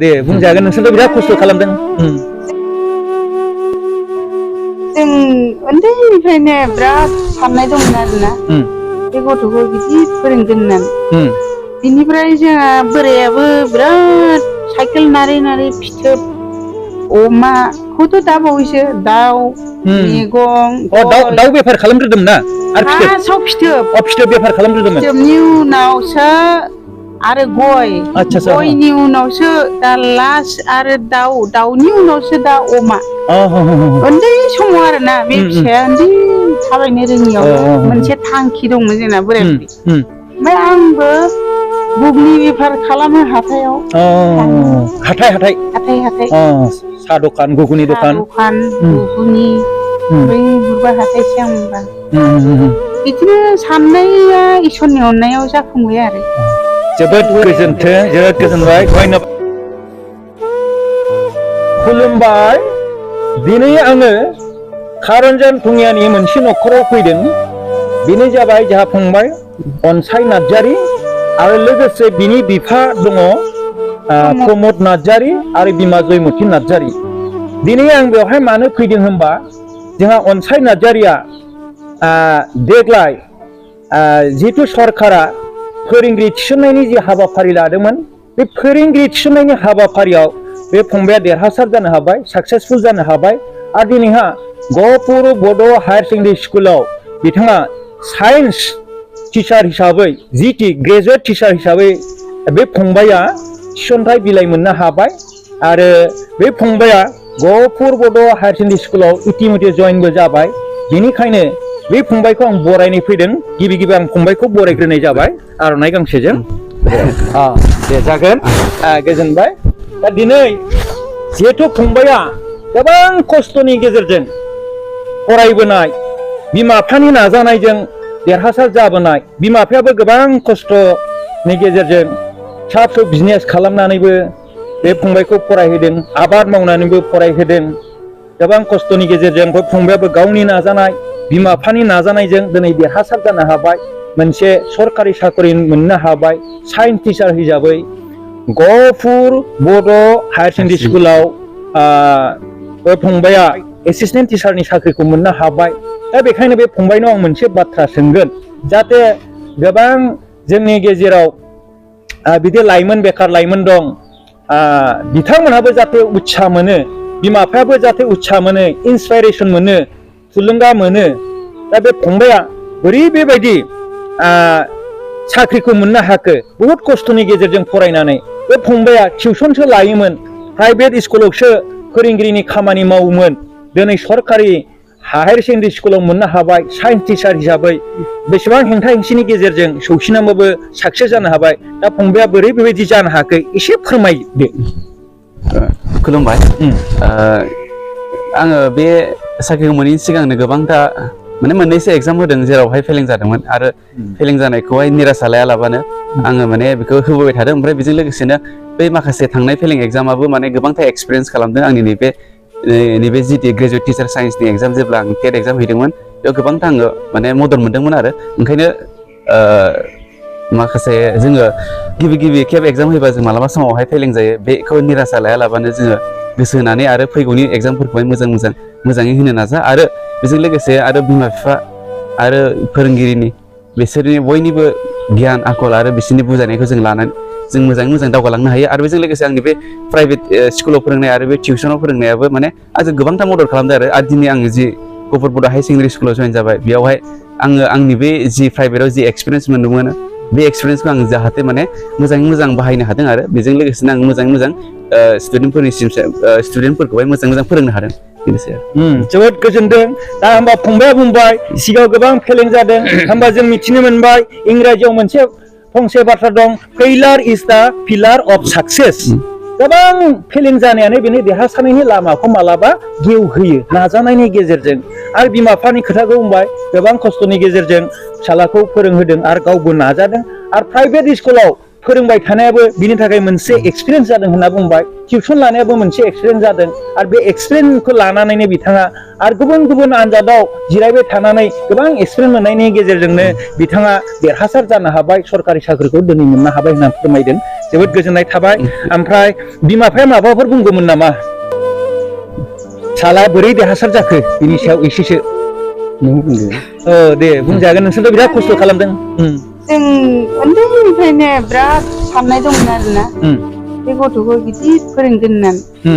दे बुंजागोन नोंसोरथ' बिराद खस्थ' खालामदों जों उन्दैनिफ्रायनो बिराद साननाय दंमोन आरोना बे गथ'खौ बिदि फोरोंगोन होननानै बिनिफ्राय जोंहा बोरायाबो बिराद साइकेल नारै नारै फिथोब अमाखौथ' दा बावैसो दाउ मैगं दाउ बेफार खालामग्रोदोंमोन ना आरो फिथोब बेफार खालामग्रोदोंमोन फिथोबनि उनावसो आरो गयनि उनावसो दा लास्ट आरो दाउनि उनावसो दा अमा उन्दै समाव आरोना बे फिसाया उन्दै थाबायनो रोङियाव मोनसे थांखि दंमोन जोंना बोराय ओमफ्राय आंबो बुगनि बेफार खालामो हाथायाव हाथाय साहा दखान घुगुनि दखान घुगुनि गुरबा हाथायसो आं होनबा बिदिनो साननाया इसोरनि अननायाव जाफुंबाय आरो जोबोद गोजोनथों जोबोद गोजोनबाय खुलुमबाय दिनै आङो कारन्जन भुङियानि मोनसे न'खराव फैदों बेनो जाबाय जोंहा फंबाय अनसाय नार्जारि आरो लोगोसे बिनि बिफा दङ प्रमद नार्जारि आरो बिमा जयमती नार्जारि दिनै आं बेवहाय मानो फैदों होनबा जोंहा अनसाय नार्जारिया देग्लाय जिहेतु सरकारा फोरोंगिरि थिसननायनि जि हाबाफारि लादोंमोन बे फोरोंगिरि थिसननायनि हाबाफारियाव बे फंबाया देरहासार जानो हाबाय साक्सेसफुल जानो हाबाय आरो दिनैहा गहपुर बड' हायार सेकेन्डारि स्कुलाव बिथाङा साइन्स टिचार हिसाबै जिटि ग्रेजुवेट टिचार हिसाबै बे फंबाया थिसनथाइ बिलाइ मोननो हाबाय आरो बे फंबाया गहपुर बड' हायार सेकेन्डारि स्कुलाव इतिमध्य जयेनबो जाबाय बेनिखायनो बे फंबायखौ आं बरायनो फैदों गिबि आं फंबायखौ बरायग्रोनाय जाबाय आर'नाइ गांसेजों दे जागोन गोजोनबाय दा दिनै जिहेथु फंबाया गोबां खस्थ'नि गेजेरजों फरायबोनाय बिमा बिफानि नाजानायजों देरहासार जाबोनाय बिमा बिफायाबो गोबां खस्थ'नि गेजेरजों फिसा फिसौ बिजनेस खालामनानैबो बे फंबायखौ फरायहोदों आबाद मावनानैबो फरायहोदों गोबां खस्थ'नि गेजेरजों बे फंबायाबो गावनि नाजानाय बिमा बिफानि नाजानायजों दिनै देरहासार जानो हाबाय मोनसे सरकारि साख्रि मोननो हाबाय साइन्स टिचार हिसाबै गहपुर बड' हायार सेकेन्डारि स्कुलाव बे फंबाया एसिस्टेन्ट टिचारनि साख्रिखौ मोननो हाबाय दा बेखायनो बे फंबायनाव आं मोनसे बाथ्रा सोंगोन जाहाथे गोबां जोंनि गेजेराव बिदि लाइमोन बेखार लाइमोन दं बिथांमोनहाबो जाहाथे उत्सा मोनो बिमा बिफायाबो जाहाथे उत्सा मोनो इन्सपाइरेसन मोनो थुलुंगा मोनो दा बे फंबाया बोरै बेबायदि साख्रिखौ मोननो हाखो बहुद खस्थ'नि गेजेरजों फरायनानै बे फंबाया टिउसनसो लायोमोन प्राइभेट स्कुलावसो फोरोंगिरिनि खामानि मावोमोन दिनै सरकारि हायार सेकेन्डारि स्कुलाव मोननो हाबाय साइन्स टिचार हिसाबै बेसेबां हेंथा हेंसिनि गेजेरजों सौसिनांबाबो साक्सेस जानो हाबाय दा फंबाया बोरै बेबायदि जानो हाखो एसे फोरमायदो खुलुमबाय आङो बे साख्रिखौ मोनैनि सिगांनो गोबांथा माने मोननैसो एग्जाम होदों जेरावहाय फेलें जादोंमोन आरो फेलें जानायखौहाय निराशा लायालाबानो आङो माने बेखौ होबोबाय थादों ओमफ्राय बेजों लोगोसेनो बै माखासे थांनाय फेलें एग्जामाबो माने गोबांथा एक्सपिरियेन्स खालामदों आंनि नैबे जिटि ग्रेजुवेट टिचार साइन्सनि एग्जाम जेब्ला आं टेट एग्जाम हैदोंमोन बेयाव गोबांथा आङो माने मदद मोनदोंमोन आरो ओंखायनो माखासे जोङो गिबि खेब एग्जाम होयोबा जों मालाबा समावहाय फेलें जायो बेखौ निराशा लायालाबानो जोङो गोसो होनानै आरो फैगौनि एग्जामफोरखौहाय मोजाङै होनो नाजा आरो बेजों लोगोसे आरो बिमा बिफा आरो फोरोंगिरिनि बिसोरनि बयनिबो गियान आखल आरो बिसोरनि बुजायनायखौ जों लानानै जों मोजाङै दावगालांनो हायो आरो बेजों लोगोसे आंनि बे प्राइभेट स्कुलाव फोरोंनाय आरो बे टिउसनाव फोरोंनायाबो माने आंजों गोबांथा मदद खालामदों आरो दिनै आङो जि गहपुर बड' हायार सेकेन्डारि स्कुलाव जयेन जाबाय बेयावहाय आङो आंनि बे जि प्राइभेटाव जि एक्सपिरियेन्स मोनदोंमोन बे एक्सपिरियेन्सखौ आं जाहाथे माने मोजाङै बाहायनो हादों आरो बेजों लोगोसेनो आं मोजाङै स्टुडेन्टफोरखौहाय मोजां फोरोंनो हादों बेनोसै जोबोद गोजोनदों दा होमबा फंबाया बुंबाय सिगाङाव गोबां फेलें जादों होमबा जों मिथिनो मोनबाय इंराजियाव मोनसे फंसे बाथ्रा दं फेइलार is the pillar of success गोबां फेलें जानायानो बेनि देरहासारनायनि लामाखौ मालाबा गेवहोयो नाजानायनि गेजेरजों आरो बिमा बिफानि खोथाखौ बुंबाय गोबां खस्थ'नि गेजेरजों फिसालाखौ फोरोंहोदों आरो गावबो नाजादों आरो प्राइभेट स्कुलाव फोरोंबाय थानायाबो बिनि थाखाय मोनसे एक्सपिरियेन्स जादों होनना बुंबाय टिउसन लानायाबो मोनसे एक्सपिरियेन्स जादों आरो बे एक्सपिरियेन्सखौ लानानैनो बिथाङा आरो गुबुन गुबुन आनजादाव जिरायबाय थानानै गोबां एक्सपिरियेन्स मोननायनि गेजेरजोंनो बिथाङा देरहासार जानो हाबाय सरकारि साख्रिखौ दिनै मोननो हाबाय होनना फोरमायदों जोबोद गोजोननाय थाबाय ओमफ्राय बिमा बिफाया माबाफोर बुंगौमोन नामा फिसाला बोरै देरहासार जाखो बिनि सायाव एसेसो दे बुंजागोन नोंसोरथ' बिराद खस्थ' खालामदों जों उन्दैनिफ्रायनो बिराद साननाय दंमोन आरोना बे गथ'खौ गिदिर फोरोंगोन होननानै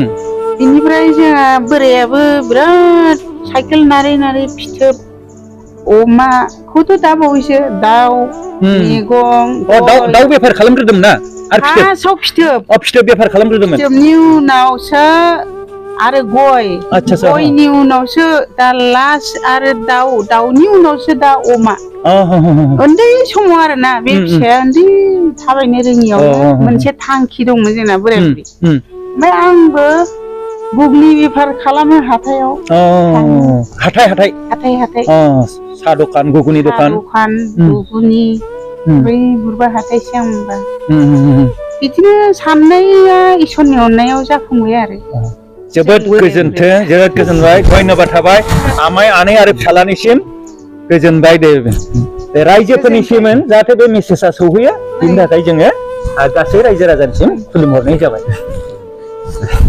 बिनिफ्राय जोंहा बोरायाबो बिराद साइकेल नारै नारै फिथोब अमाखौथ' दा बावैसो दाउ मैगं दाउ बेफार खालामग्रोदोंमोन ना आरो फार्स्टआव फिथोब बेफार खालामग्रोदोंमोन फिथोबनि उनावसो आरो गयनि उनावसो दा लास्ट आरो दाउनि उनावसो दा अमा उन्दै समाव आरोना बे फिसाया उन्दै थाबायनो रोङियाव मोनसे थांखि दंमोन जोंना बोराय बुरि ओमफ्राय आंबो गुगलि बेफार खालामो हाथायाव हाथाय साहा दखान घुगुनि दखान घुगुनि बै बुरबा हाथायसो आं होनबा बिदिनो साननाया इसोरनि अननायाव जाफुंबाय आरो जोबोद गोजोनथों जोबोद गोजोनबाय धन्यबाद थाबाय आमाय आनै आरो फिसालानिसिम गोजोनबाय दे रायजोफोरनिसिम जाहाथे बे मेसेजआ सौहैयो बिनि थाखाय जोङो गासै रायजो राजानिसिम खुलुमहरनाय जाबाय